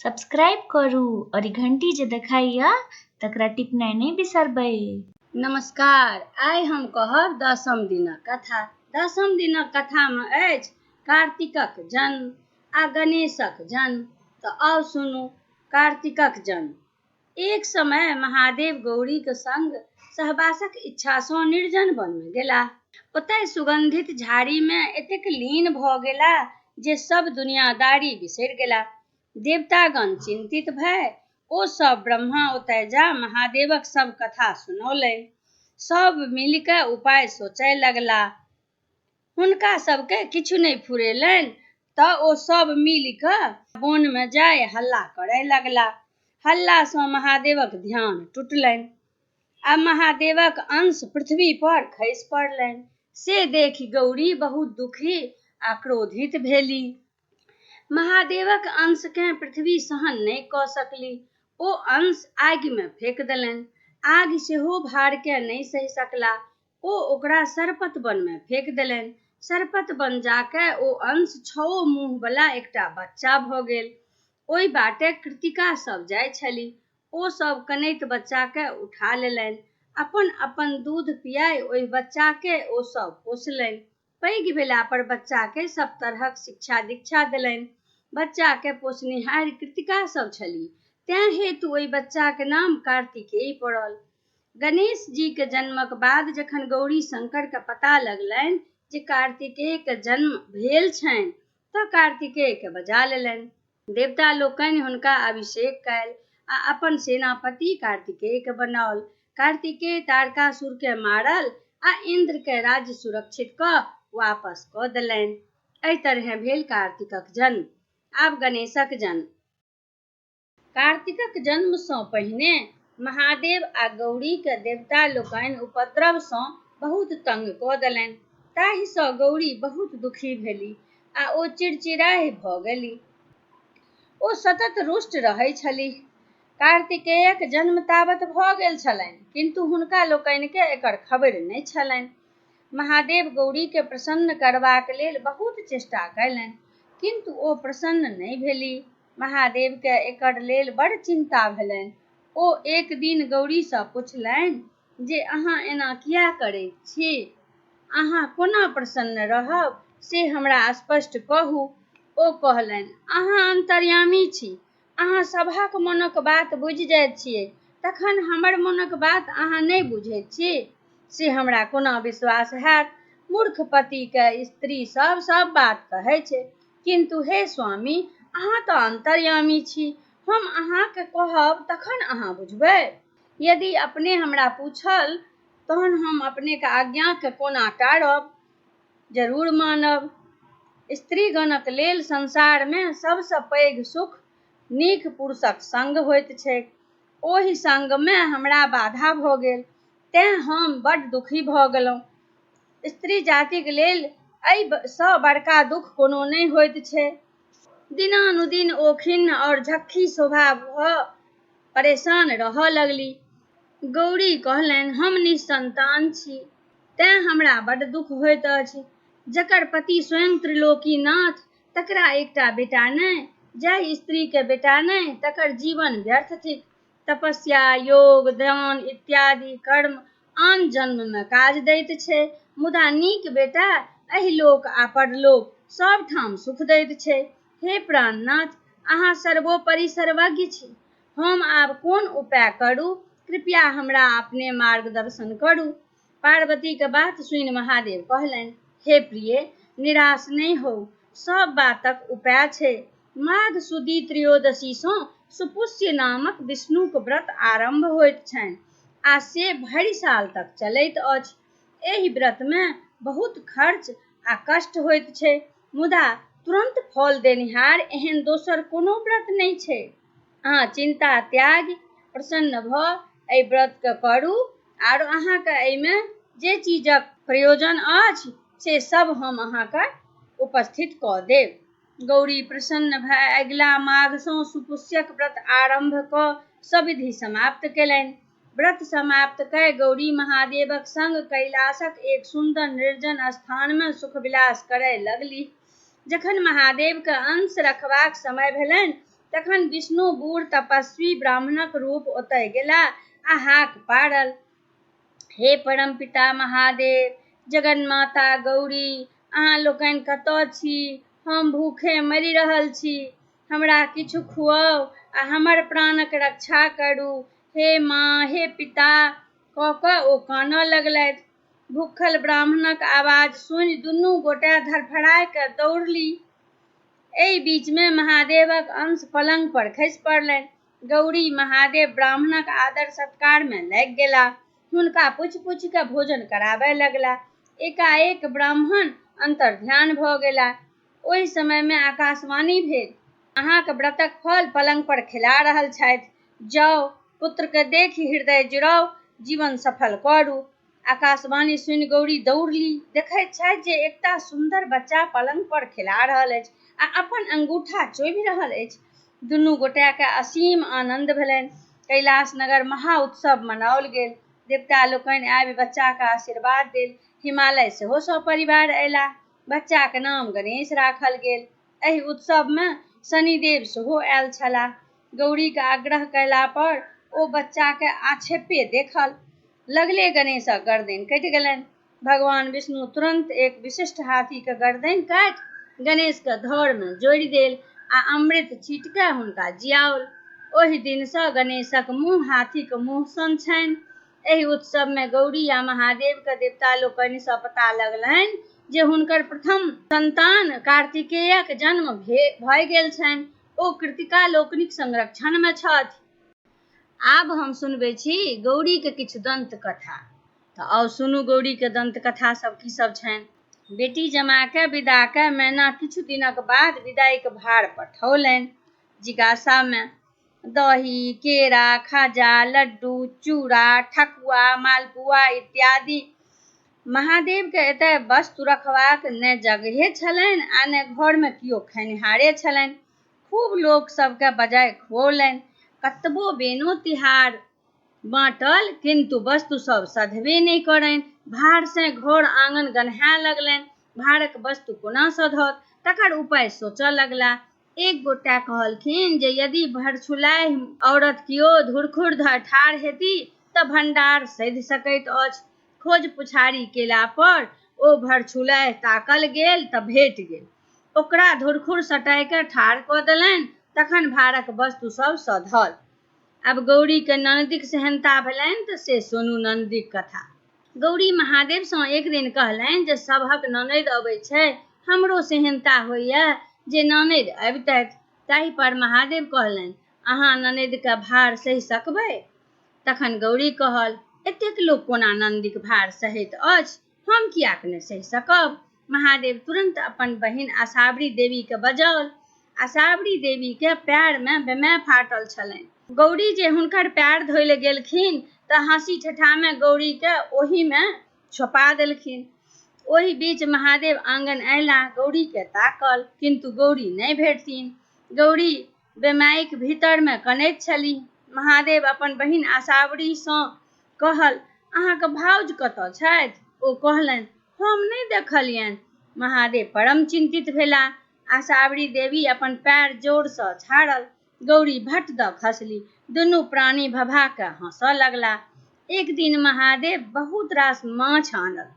Subscribe करू और ई घंटी जे देखाइया तकरा टिपनाइ नहि बिसरबै। नमस्कार, आइ हम कहब दसम दिनक कथा। दसम दिनक कथामे अछि कार्तिकक जन्म आ गणेशक जन्म। तऽ आउ सुनू कार्तिकक जन्म। एक समय महादेव गौरीक संग सहवासक इच्छासँ निर्जन वनमे गेलाह। ओतय सुगन्धित झाड़ीमे एतेक लीन भऽ गेलाह जे सभ दुनियादारी बिसरि गेलाह। देवतागण चिन्तित भए ओ सभ ब्रह्मा ओतय जा महादेवक सभ कथा सुनौलनि। सभ मिलि कऽ उपाय सोचय लगलाह। हुनका सभकेँ किछु नहि फुरेलनि तऽ ओ सभ मिलि कऽ बोनमे जाय हल्ला करय लगलाह। हल्लासँ महादेवक ध्यान टुटलनि आ महादेवक अंश पृथ्वी पर खसि पड़लनि। से देखि गौरी बहुत दुखी आ क्रोधित भेली। महादेवक अंशकेँ पृथ्वी सहन नहि कऽ सकली। ओ अंश आगिमे फेक देलनि। आगि सेहो भारकेँ नहि सहि सकला। ओ ओकरा सरपत वनमे फेक देलनि। सरपत वन जा कए ओ अंश छओ मुँहवला एकटा बच्चा भऽ गेल। ओहि बाटे कृतिका सभ जाइ छलि। ओ सभ कनैत बच्चाकेँ उठा लेलनि। अपन-अपन दूध पिआय ओहि बच्चाकेँ ओ सभ पोसलनि। पैघ भेलापर बच्चाकेँ सभ तरहक शिक्षा-दीक्षा देलनि। बच्चाकेँ पोसनिहारि कृतिका सभ छलि। तेँ हेतु ओहि बच्चाक नाम कार्तिकेय पड़ल। गणेश जीक जन्मक बाद जखन गौरी शंकरकेँ पता लगलनि जे कार्तिकेयक जन्म भेल छनि तँ कार्तिकेयकेँ बजा लेलनि। देवता लोकनि हुनका अभिषेक कयल आ अपन सेनापति कार्तिकेयकेँ बनाओल। कार्तिकेय तारकासुरकेँ मारल आ इन्द्रकेँ राज्य सुरक्षित कऽ वापस कऽ देलनि। एहि तरहेँ भेल कार्तिकक जन्म। आब गणेशक जन्म। कार्तिकक जन्मसँ पहिने महादेव आ गौरीकेँ देवता लोकनि उपद्रवसँ बहुत तंग कऽ देलनि। ताहिसँ गौरी बहुत दुखी भेलीह आ ओ चिड़चिड़ाहि भऽ गेलीह। ओ सतत रुष्ट रहैत छलीह। कार्तिकेयक जन्म तावत भऽ गेल छलनि, किन्तु हुनका लोकनिकेँ एकर खबरि नहि छलनि। महादेव गौरीकेँ प्रसन्न करबाक लेल बहुत चेष्टा कयलनि, किन्तु ओ प्रसन्न नहि भेलीह। महादेवकेँ एकर लेल बड़ चिन्ता भेलनि। ओ एक दिन गौरीसँ पुछलनि जे अहाँ एना किएक करैत छी? अहाँ कोना प्रसन्न रहब से हमरा स्पष्ट कहू। ओ कहलनि, अहाँ अन्तर्यामी छी। अहाँ सभक मोनक बात बुझि जाइत छिऐक, तखन हमर मोनक बात अहाँ नहि बुझैत छी से हमरा कोना विश्वास हैत? मूर्ख पतिकेँ स्त्री सभ सभ बात कहैत छै। किन्तु हे स्वामी, अहाँ तँ अन्तर्यामी छी। हम अहाँकेँ कहब तखन अहाँ बुझबै। यदि अपने हमरा पूछल तहन हम अपनेक आज्ञाकेँ कोना टारब? जरूर मानब। स्त्रीगणक लेल संसारमे सभसँ पैघ सुख नीक पुरुषक संग होइत छैक। ओहि संगमे हमरा बाधा भऽ गेल तेँ हम बड्ड दुखी भऽ गेलहुँ। स्त्री जातिक लेल एहिसँ बड़का दुख कोनो नहि होइत छै। दिनानुदिन ओ खिन्न आओर झक्खी स्वभाव भऽ परेशान रहऽ लगली। गौरी कहलनि, हम निःसंतान छी तेँ हमरा बड्ड दुख होइत अछि। जकर पति स्वयं त्रिलोकीनाथ तकरा एकटा बेटा नहि, जाहि स्त्रीकेँ बेटा नहि तकर जीवन व्यर्थ थिक। तपस्या, योग, दान इत्यादि कर्म आन जन्ममे काज दैत छै, मुदा नीक बेटा एहि लोक आ परलोक सभ ठाम सुख दैत छै। हे प्राणनाथ, अहाँ सर्वोपरि सर्वज्ञ छी। हम आब कोन उपाय करू? कृपया हमरा अपने मार्गदर्शन करू। पार्वतीक बात सुनि महादेव कहलनि, हे प्रिय, निराश नहि होउ। सभ बातक उपाय छै। माघ सुदी त्रयोदशीसँ सुपुष्य नामक विष्णुक व्रत आरम्भ होइत छनि आ से भरि साल तक चलैत अछि। एहि व्रतमे बहुत खर्च आ कष्ट होइत छै, मुदा तुरन्त फल देनिहार एहन दोसर कोनो व्रत नहि छै। अहाँ चिन्ता त्यागि प्रसन्न भऽ एहि व्रतकेँ करू आर अहाँके एहिमे जे चीजक प्रयोजन अछि से सभ हम अहाँके उपस्थित कऽ देब। गौरी प्रसन्न भए अगिला माघसँ सुपुष्यक व्रत आरम्भ कऽ सविधि समाप्त केलनि। व्रत समाप्त कय गौरी महादेवक संग कैलाशक एक सुन्दर निर्जन स्थानमे सुख-विलास करय लगलीह। जखन महादेवकेँ अंश रखबाक समय भेलनि तखन विष्णु बूढ़ तपस्वी ब्राह्मणक रूप ओतय गेला आ हाक पाड़ल, हे परमपिता महादेव, जगन्माता गौरी, अहाँ लोकनि कतऽ छी? हम भूखे मरि रहल छी। हमरा किछु खुआउ आ हमर प्राणक रक्षा करू। हे माँ, हे पिता कऽ कऽ ओ कानऽ लगलथि। भूखल ब्राह्मणक आवाज सुनि दुनू गोटे धड़फड़ा कऽ दौड़ली। एहि बीचमे महादेवक अंश पलंग पर खसि पड़लनि। गौरी महादेव ब्राह्मणक आदर सत्कारमे लागि गेलाह। हुनका पुछि-पुछि कऽ भोजन कराबय लगलाह। एकाएक ब्राह्मण अन्तर्ध्यान भऽ गेलाह। ओहि समयमे आकाशवाणी भेल, अहाँक व्रतक फल पलंग पर खेला रहल छथि। जाउ, पुत्रकेँ देखि हृदय जुड़ाउ, जीवन सफल करू। आकाशवाणी सुनि गौरी दौड़ली। देखैत छथि जे एकटा सुन्दर बच्चा पलंग पर खेला रहल अछि आ अपन अंगूठा चोभि रहल अछि। दुनू गोटेकेँ असीम आनन्द भेलनि। कैलाश नगर महा उत्सव मनाओल गेल। देवता लोकनि आबि बच्चाकेँ आशीर्वाद देल। हिमालय सेहो सपरिवार अयलाह। बच्चाक नाम गणेश राखल गेल। एहि उत्सवमे शनिदेव सेहो आयल छलाह। गौरीक आग्रह कयला पर ओ बच्चाकेँ आक्षेपे देखल। लगले गणेशक गरदनि कटि गेलनि। भगवान विष्णु तुरन्त एक विशिष्ट हाथीक गरदनि काटि गणेशक धड़मे जोड़ि देल आ अमृत छीटि कऽ हुनका जियाओल। ओहि दिनसँ गणेशक मुँह हाथीक मुँह सन छनि। एहि उत्सवमे गौरी आ महादेवकेँ देवता लोकनिसँ पता लगलनि जे हुनकर प्रथम सन्तान कार्तिकेयक जन्म भए गेल छनि। ओ कृतिका लोकनिक संरक्षणमे छथि। आब हम सुनबै छी गौरीके किछु दन्त कथा। तऽ आउ सुनू गौरीके दन्त कथा सब की सब छनि। बेटी जमाके विदा कऽ मैना किछु दिनक बाद विदाइक भार पठौलनि। जिज्ञासामे दही, केरा, खाजा, लड्डू, चूड़ा, ठकुआ, मालपुआ इत्यादि। महादेवके एतय वस्तु रखबाक ने जगहे छलनि आ ने घरमे केओ खेनिहारे छलनि। खूब लोक सभकेँ बजाय खुऔलनि। कतबो बेनो तिहार बाँटल किन्तु वस्तु सभ सधबे नहि करनि। भारसँ घर आङन गन्हाय लगलनि। भारक वस्तु कोना सधत तकर उपाय सोचऽ लगलाह। एक गोटा कहलखिन जे यदि भरछुलाहि औरत केओ धुरखुर धऽ ठाढ़ हेती तऽ भण्डार सधि सकैत अछि। खोज पुछारी केला पर ओ भरछुलाहि ताकल गेल तऽ भेट गेल। ओकरा धुरखुर सटाय कऽ ठाढ़ कऽ देलनि। तखन भारक वस्तु सभ सधल। आब गौरीकेँ ननदिक सेहन्ता भेलनि तऽ से सुनू ननदिक कथा। गौरी महादेवसँ एक दिन कहलनि जे सबहक ननदि अबै छै, हमरो सेहन्ता होइए जे ननदि अबितथि। ताहि पर महादेव कहलनि, अहाँ ननदिके भार सहि सकबै? तखन गौरी कहल, एतेक लोक कोना ननदिक भार सहैत अछि, हम किएक नहि सहि सकब? महादेव तुरन्त अपन बहिन आशावरी देवीकेँ बजाओल। आशावरी देवीकेँ पएरमे बेमाय फाटल छलनि। गौरी जे हुनकर पएर धोइ लए गेलखिन तऽ हँसी ठट्ठामे गौरीकेँ ओहीमे छोपा देलखिन। ओहि बीच महादेव आँगन अयलाह। गौरीकेँ ताकल, किन्तु गौरी नहि भेटथिन। गौरी बेमाइक भीतरमे कनैत छलीह। महादेव अपन बहिन आशावरीसँ कहल, अहाँक भाउज कतऽ छथि? ओ कहलनि, हम नहि देखलियनि। महादेव परम चिन्तित भेलाह। आशावरी देवी अपन पएर जोरसँ झाड़ल। गौरी भट्ट दऽ खसली। दुनू प्राणी भभा कऽ हँसऽ लगलाह। एक दिन महादेव बहुत रास माछ आनल।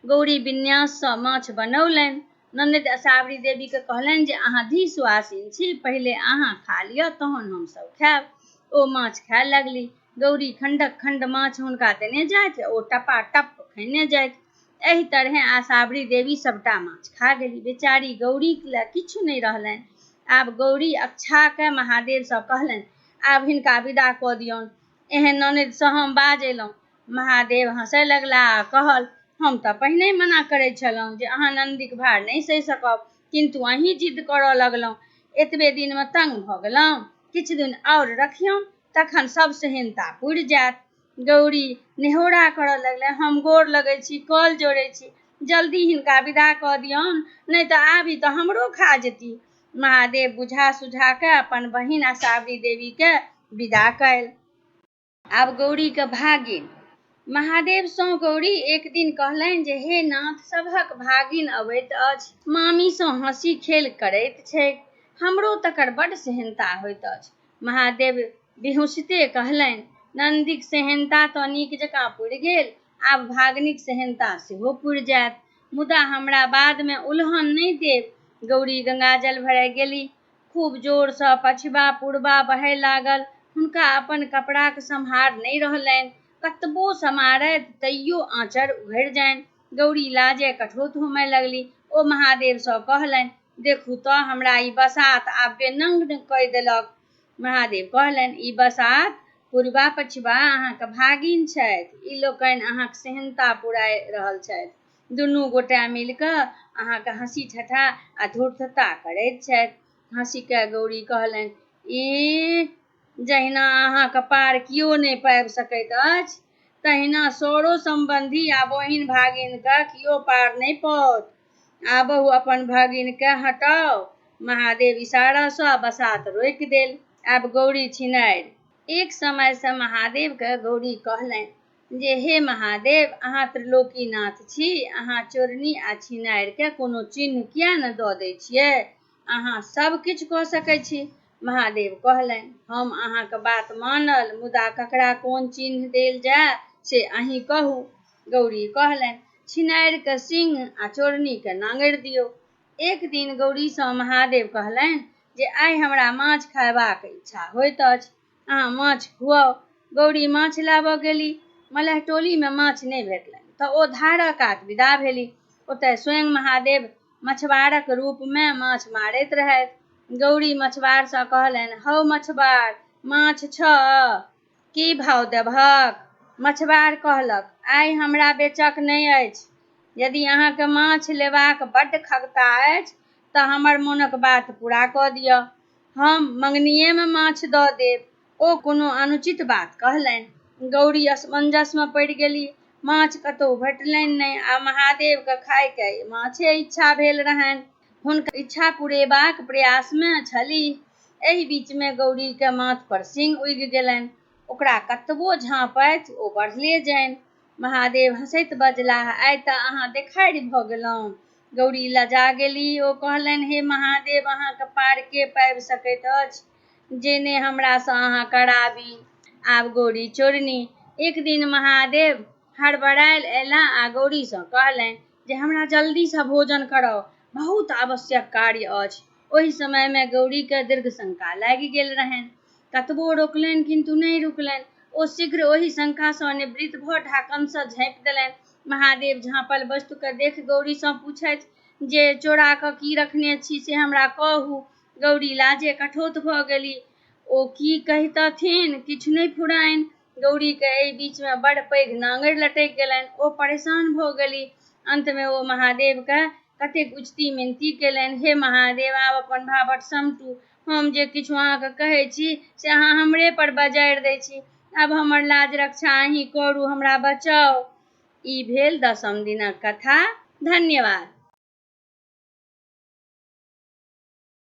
गौरी विन्याससँ माछ बनौलनि। ननदि असावरी देवीकेँ कहलनि जे अहाँ धी सुआसिन छी, पहिले अहाँ खा लिअ तहन हमसभ खायब। ओ माछ खाय लगली। गौरी खण्डक खण्ड माछ हुनका देने जाथि, ओ टपाटप खयने जाथि। एहि तरहेँ आशावरी देवी सभटा माछ खा गेली। बेचारी गौरी लए किछु नहि रहलनि। आब गौरी अक्षा कऽ महादेवसँ कहलनि, आब हिनका विदा कऽ दियौन। एहन ननदिसँ हम बाज अयलहुँ। महादेव हँसय लगलाह आ कहल, हम तऽ पहिनहि मना करैत छलहुँ जे अहाँ ननदिक भार नहि सहि सकब, किन्तु अहीं जिद्द करऽ लगलहुँ। एतबे दिनमे तंग भऽ गेलहुँ। किछु दिन आओर रखियौन, तखन सभ सेहन्ता पुरि जायत। गौरी नेहोरा करऽ लगलै, हम गोर लगै छी, कल जोड़ै छी, जल्दी हिनका विदा कऽ दियौन, नहि तऽ आबी तऽ हमरो खा जेती। महादेव बुझा सुझा कऽ अपन बहिन आशावरी देवीकेँ विदा कयल। आब गौरीके भागिन। महादेवसँ गौरी एक दिन कहलनि जे हे नाथ, सभक भागिन अबैत अछि, मामीसँ हँसी खेल करैत छैक। हमरो तकर बड्ड सेहन्ता होइत अछि। महादेव बिहुँसिते कहलनि, ननदिक सेहन्ता तँ नीक जकाँ पुरि गेल, आब भागिनिक सेहन्ता सेहो पुरि जायत। मुदा हमरा बादमे उलहन नहि देब। गौरी गंगाजल भरय गेलीह। खूब जोरसँ पछबा पुरबा बहय लागल। हुनका अपन कपड़ाक सम्हार नहि रहलनि। कतबो सम्हारथि तैयो आँचर उघरि जानि। गौरी लाजे कठौत होमय लगली। ओ महादेवसँ कहलनि, देखू तँ हमरा ई बसात आब बेनंग कय देलक। महादेव कहलनि, ई बसात पुरबा पछबा अहाँक भागिन छथि। ई लोकनि अहाँक सेहन्ता पुराय रहल छथि। दुनू गोटे मिलि कऽ अहाँक हँसी ठट्ठा आ धूर्तता करैत छथि। हँसि कऽ गौरी कहलनि, ई जहिना अहाँक पार कियो नहि पाबि सकैत अछि, तहिना सरो सम्बन्धी आ बहिन भागिनकेँ कियो पार नहि पाओत। आबहु अपन भागिनकेँ हटाउ। महादेव इशारासँ बसात रोकि देल। आब गौरी छिनारि। एक समयसँ महादेवकेँ गौरी कहलनि जे हे महादेव, अहाँ त्रिलोकीनाथ छी। अहाँ चोरनी आ छिनारिकेँ कोनो चिन्ह किए ने दऽ दै छियै? अहाँ सभ किछु कऽ सकै छी। महादेव कहलनि, हम अहाँक बात मानल, मुदा ककरा कोन चिन्ह देल जाय से अहीं कहू। गौरी कहलनि, छिनारिकेँ सिंह आ चोरनीकेँ नाङरि दियौ। एक दिन गौरीसँ महादेव कहलनि जे आइ हमरा माछ खयबाक इच्छा होइत अछि। अहाँ माछ खुआउ। गौरी माछ लाबऽ गेली। मलहटोलीमे माछ नहि भेटलनि तँ ओ धारक कात विदा भेली। ओतय स्वयं महादेव मछबारक रूपमे माछ मारैत रहथि। गौरी मछबारसँ कहलनि, हौ मछबार, माछ छह? की भाव देबहक? मछबार कहलक, आइ हमरा बेचक नहि अछि। यदि अहाँकेँ माछ लेबाक बड्ड खगता अछि तँ हमर मोनक बात पूरा कऽ दिअ। हम मङनीएमे माछ दऽ देब। ओ कोनो अनुचित बात कहलनि। गौरी असमंजसमे पड़ि गेलीह। माछ कतहु भेटलनि नहि आ महादेवकेँ खाइके माछे इच्छा भेल रहनि। हुनकर इच्छा पुरेबाक प्रयासमे छलीह। एहि बीचमे गौरीक माथपर सिंह उगि गेलनि। ओकरा कतबो झाँपथि ओ बढ़ले जानि। महादेव हँसैत बजलाह, आइ तँ अहाँ देखारि भऽ गेलहुँ। गौरी लजा गेलीह। ओ कहलनि, हे महादेव, अहाँक पार के पाबि सकैत अछि जे ने हमरासँ अहाँ कराबी। आब गौरी चोरनी। एक दिन महादेव हड़बड़ायल अयलाह आ गौरीसँ कहलनि जे हमरा जल्दीसँ भोजन कराउ, बहुत आवश्यक कार्य अछि। ओहि समयमे गौरीकेँ दीर्घ शंका लागि गेल रहनि। कतबो रोकलनि किन्तु नहि रुकलनि। ओ शीघ्र ओहि शंकासँ निवृत्त भऽ ढाकनसँ झाँपि देलनि। महादेव झाँपल वस्तुकेँ देखि गौरीसँ पुछथि जे चोरा कऽ की रखने छी से हमरा कहू। गौरी लाजे कठौत भऽ गेली। ओ की कहितथिन, किछु नहि फुराइन। गौरीकेँ एहि बीचमे बड़ पैघ नाङरि लटकि गेलनि। ओ परेशान भऽ गेली। अन्तमे ओ महादेवकेँ कतेक उचती मिनती कयलनि, हे महादेव, आब अपन भाभट समटू। हम जे किछु अहाँकेँ कहै छी से अहाँ हमरे पर बजारि दै छी। आब हमर लाज रक्षा अहीं करू, हमरा बचाउ। ई भेल दसम दिनक कथा। धन्यवाद।